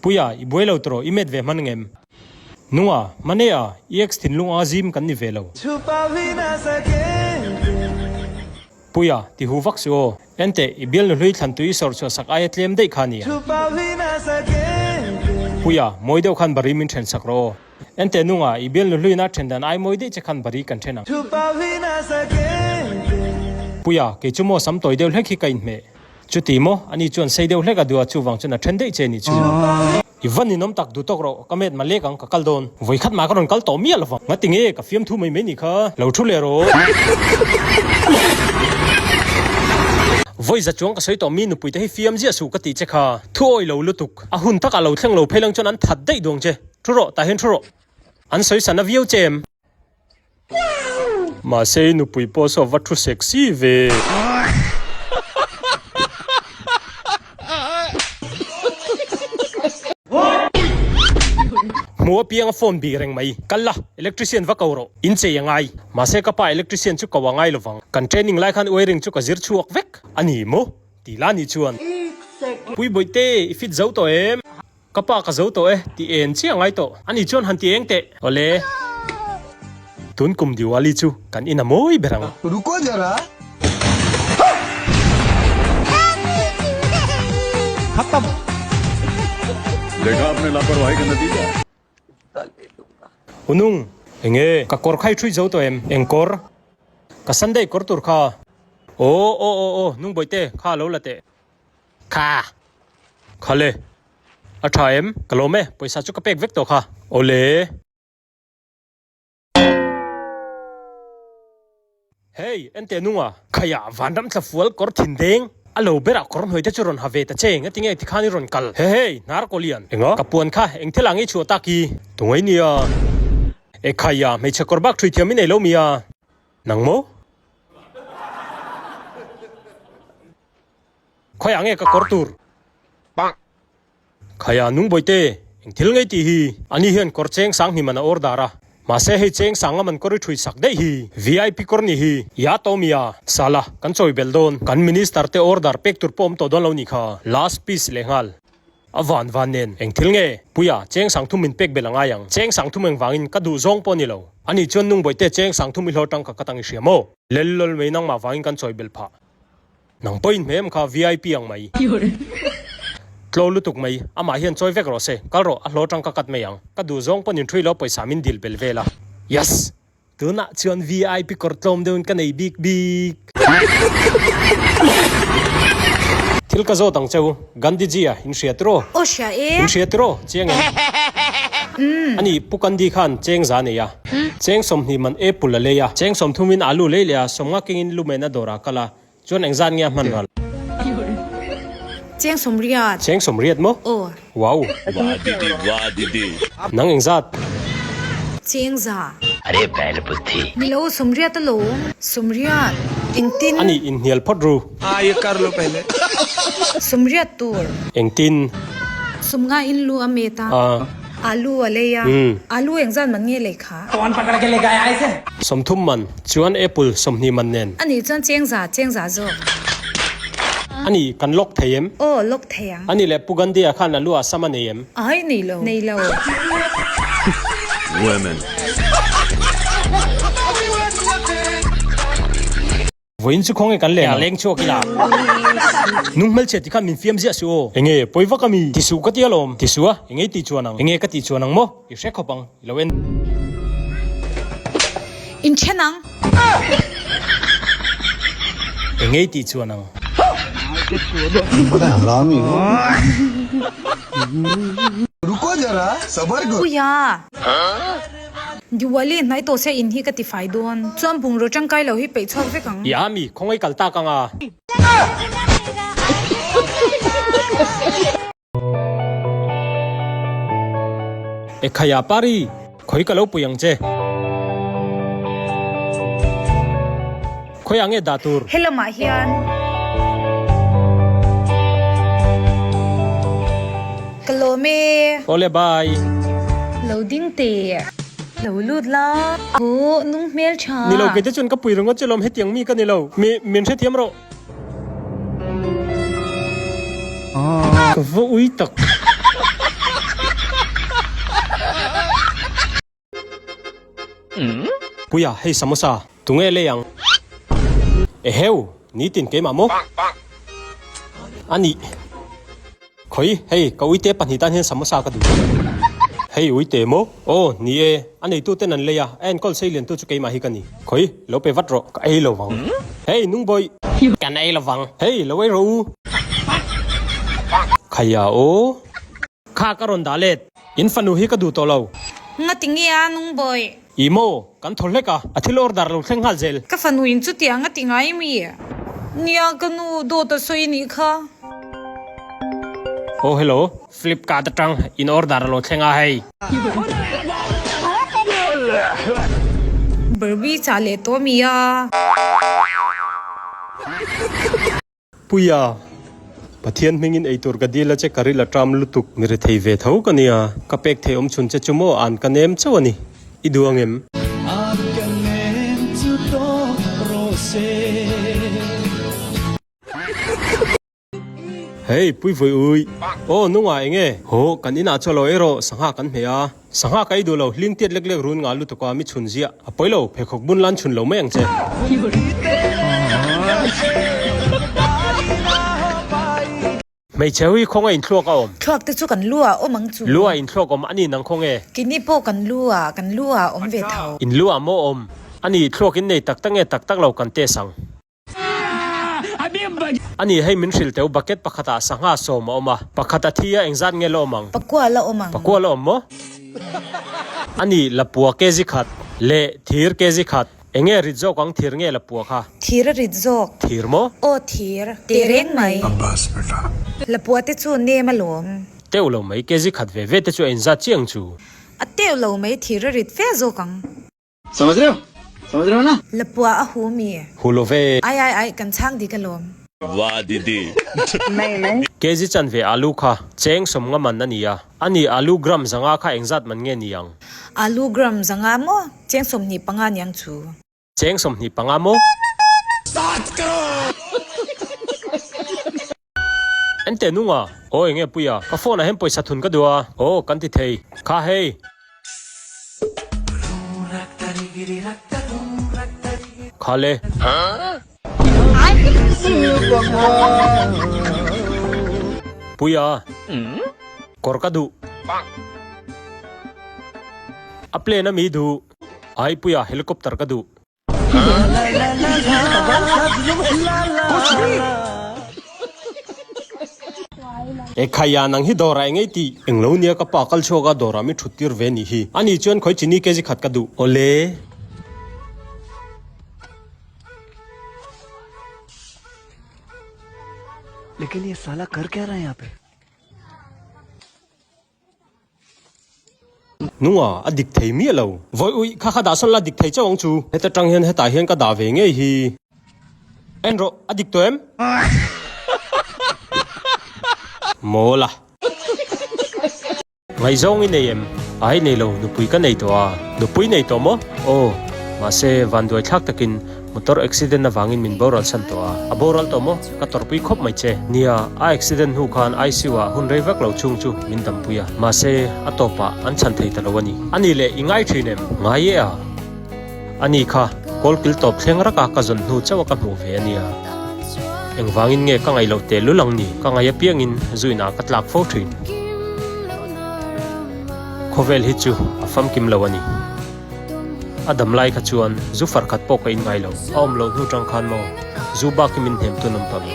Puia, i buai lo tawh, i met ve hman ngem? Nunga, Mane a, i ex thinlung anga zim kan ni ve lo. Puia, ti hu vak suh aw. Enteh, i bialnu hlui thlan tui i sawrh chhuah sak aia tlem daih kha nia. Puia, mawi deuh khan bari min then sak rawh aw. Enteh nunga, i bialnu hluina then dan ai mawi daih che khan bari kan then ang. Puia, kei chu maw sam tawi deuh hlek hi ka inhmeh. Chuti maw? Ani chuan sei deuh hlek a duh a, chuvang chuan a then daih che ni chu. I va ninawm tak duh tawk rawh, ka met ma lek ang, ka kal dawn. Vawi khat mah ka rawn kal tawh miah lo vang. Ngati nge, ka fiamthu mai mai ni kha. Lo thu leh rawh. Vawi za chuang ka sawi tawh mi nupui te hi fiam ziah suh ka tih che kha. Thu awi lo lutuk. A hun takah lo thleng lo phei lang chuan an that daih duang che. Thu rawh, tah hian thu rawh. An sawi sana viau che em? Mahse i nupui pawh saw va thu sexy ve. Hmu apiang a phone bik reng mai. Kal la, electrician va ko rawh. In chei a ngai. Mahse ka pa electrician chu ko a ngai lovang. Kan training lai khan wiring chu ka zir chhuak vek. A ni maw? Ti la ni chuan. Pui bawihte, i fit zo tawh em? Ka pa ka zo tawh e, ti en chiah ngai tawh. Ani chuan han ti eng teh. Awle. Tun kum Diwali chu kan in a mawi ber ang. Ruko zara. Khatam. Dekha apne laparwahi ka natija. Unung, enge? Ka kawr kha i ṭhui zo tawh em? Eng kawr? Ka Sunday kawr tur kha. Aw, aw, aw, aw, nung bawihte, kha lo la teh. Kha! Khale! A tha em? Ka lawm e, pawisa chu ka pek vek tawh kha. Awle! Hey, enteh nunga! Khaiah vanram thla fual kawr thin deng! A lo berah kawr hnuai te chu rawn ha ve ta che, engati nge tikhan i rawn kal? He hey, hnar kaw lian! Enga? Ka puan kha eng thil ah nge i chhuah tak i? Tungai nia! E khaiah, hmeichhe kawr bak ṭhui thiam i nei lo mi a? Nang maw? Khawiah nge ka kawr tur? Khaia nung bawihte, eng thil ngei tih hi? Ani hian kawr cheng sang hnim an a order a, mahse hei cheng sang ngam an kawr i ṭhui sak daih hi. VIP kawr ni hi, ia tawh mi a? Sala, kan chawi belh dawn. Kan minister te order pek tur pawh awm tawh dawn lo nih kha. Last piece lehnghal. A van van nen, eng thil nge? Puia, cheng sang thum min pek belh a ngai ang. Cheng sang thum engvangin ka duh zawng pawh a ni lo. Ani chuan nung bawihte cheng sang thum i hlawh tangka ka tang i hria maw? Lellol mai nangmah vangin kan chawi belh phah. Nang pawhin hmeh em kha VIP ang mai. Tlo lutuk mai, amah hian chawi vek rawh se, kal rawh, a hlaw tang ka cut mai ang. Ka duh zawng pawn inṭhui lo pawisa min dil bel vel a. Yes! Tunah chuan VIP kawr tlawm deuhin ka nei bik bik. Thil ka zawt ang cheu, Gandhiji a in hria tiraw? Aw hria e. In hria tiraw? Chiang em? Ani Pu Gandhi khan cheng za nei a. Cheng 20 man apple a lei a. Cheng 30 in alu lei leh a, 50 kengin lumen a dawrah a kal a. Chuan engzat nge a hman ral? Cheng 80. Cheng 80 maw? Aw. Wow. Wah didi, wah didi. Nang engzat? Cheng za. Are bail buddhi. Ni lo, 80 alawm. 80. Engtin? Ani, inhnial phawt ru. Haa ye kar lo pehle. 80 tur. Engtin? 50 in lu a met a. Aa. Alu a lei a. Alu engzat man nge lei kha? 30 man, chuan apple 20 man nen. Ani chuan cheng za, cheng za zawk. Ani, kan lock thei em? Aw, lock thei ang. Ani leh Pu Gandhi-a khan alu ah sam a nei em? Ai, nei lo. Nei lo. Women. Vawiin chu khawnge kan len ang? Leng chhuak ila. Nung hmelchhe ti khan min fiam ziah suh aw. Enge pawi vak ami? Ti suh ka ti alawm. Ti suh a, enge i tih chuan ang? Enge ka tih chuan ang maw? I hre khawp ang, i lo en. In then ang. Enge i tih chuan ang? Ruko zara, sabar karo. Puia. Diwali hnai tawh se in hi ka ti fai dawn. Chuan bungraw tangkai lo hi peih chhuak vek ang. I ami, khawngaih kal tak ang a. Ekhaya Pari, khawi ka lo pui ang che. Khawiah nge dah tur? He lamah hian. Ka lawm e. Awle bye. Lo ding teh. Lo lut la. Aw nung hmel tha. Ni lo kei te chuan ka pui ringawt che lawm hetiang mi ka ni lo. Mi min hrethiam rawh. Ka va ui tak. Puia, hei samosa, tunge lei ang? Eheu, nitin keimah maw? A nih. Khawi, hei, ka uite pahnih tan hian samosa ka duh. Hei, uite maw? Aw, ni e, a neitu ten an lei a, a enkawl sei liantu chu keimah hi ka ni. Khawi, lo pe vat rawh, ka ei lo vang. Hei, nungbawi! Kan ei lo vang. Hei, lo ei rawh u. Khaia aw. Kha ka rawn dah let. In fanu hi ka duh tawh lo. Ngati nge a, nungbawi? I maw, kan thaw hlek a, a thil order lo thleng nghal zel. Ka fanu in chutiang a ti ngai mi? Nia, ka nu dawt a sawi nih kha. Aw hello, Flipkart atang in order a lo thleng a hei. Barbie chah leh tawh mi a? Puia, Pathian hmingin eitur ka dil a che ka ril a ṭam lutuk, mi rethei ve tho ka nia, ka pek thei awm chhun che chu maw an ka nem chauh a ni, i duh ang em? An ka nem chu tawk rawh se. Hei, pui vawi ui. Aw, nunga eng e? Haw, kan inah chuan lo ei rawh, sangha kan hmeh a. Sangha ka ei duh lo, hling tiat lek lek run ngah lutuk a, mi chhun ziah. A pawi lo, pheikhawk bun lan chhun lo mai ang che. Hmeichhe hui khawnge inthluak a awm? Thluak te chu kan lu ah awm ang chu. Lu ah inthluak awm a ni nang khawnge? Kini pawh kan lu ah, kan lu ah awm ve tho. In lu ah maw awm? A ni, thluak in nei tak tak nge tak tak lo kan test ang. A ni, hei min hrilh teu bucket pakhatah sangha sawm a awm a, pakhat a thi a engzat nge la awm ang? Pakua la awm ang. Pakua la awm maw? A ni, lapua kg khat leh thir kg khat. Enge rit zawk ang thir nge lapua kha? Thir a rit zawk. Thir maw? Aw thir. Teh reng mai. Lapua te chu nem alawm. Teuh lo mai, kg khat ve ve te chu a inzat chiang chu. A teuh lo mai, thir a rit fe zawk ang. Samajh rahe ho? Samajh rahe ho na? Lapua a hu mi? Hu lo ve. Ai ai ai, kan chhang dik alawm. Wah didi. Kg chanve alu kha cheng sawmnga man a ni a, a ni alu gram zanga kha engzat man nge ni ang? Alu gram zanga maw? Cheng 25 niang chu. Cheng 25 maw? Ente nunga, aw enge puia, ka phone ah hian pawisa thun ka duh a, aw kan ti thei, kha hei. Kha le. Puia, kawr ka duh. A plane a mi duh. Ai puia, helicopter ka duh. Ekhaiya nang hi dawrah eng ei tih? Englo nia ka pa kal chhuak a dawrah mi thut tir ve nih hi. Ani chuan khawi chini kg khat ka duh. Awle. Lekin ye sala kar kya raha hai yahan pe? Nunga, a dik thei miah lo. Vawi uih, kha kha dah sawn la dik thei chauh ang chu. Heta tang hian hetah hian ka dah ve ngei hi. En rawh, a dik tawh em? Mawl a. Ngaihzawng i nei em? Ai nei lo, nupui ka nei tawh a. Nupui nei tawh maw? Aw, mahse vanduai thlak takin Motor accident avangin min boral san tawh a, a boral tawh maw? Ka tawrhpui khawp mai che. Nia, a accident hnu khan ICU ah hun rei vak lo chhung chu min dampui a, mahse a tawpah an chhan thei ta lo a ni. A ni leh, i ngai thin em? Ngai e a. A ni kha, kawlkil tawp thleng raka ka zawn hnu chauh a ka hmuh ve a nia. Engvangin nge ka ngaih loh tehlul ang ni? Ka ngaih apiangin zuinah ka tlak fo thin. Khawvel hi chu a famkim lo a ni. A dam lai kha chuan zu far khat pawh ka in ngai lo. A awm loh hnu tang khan maw zu bak hi min hnem tun awm tawh lo.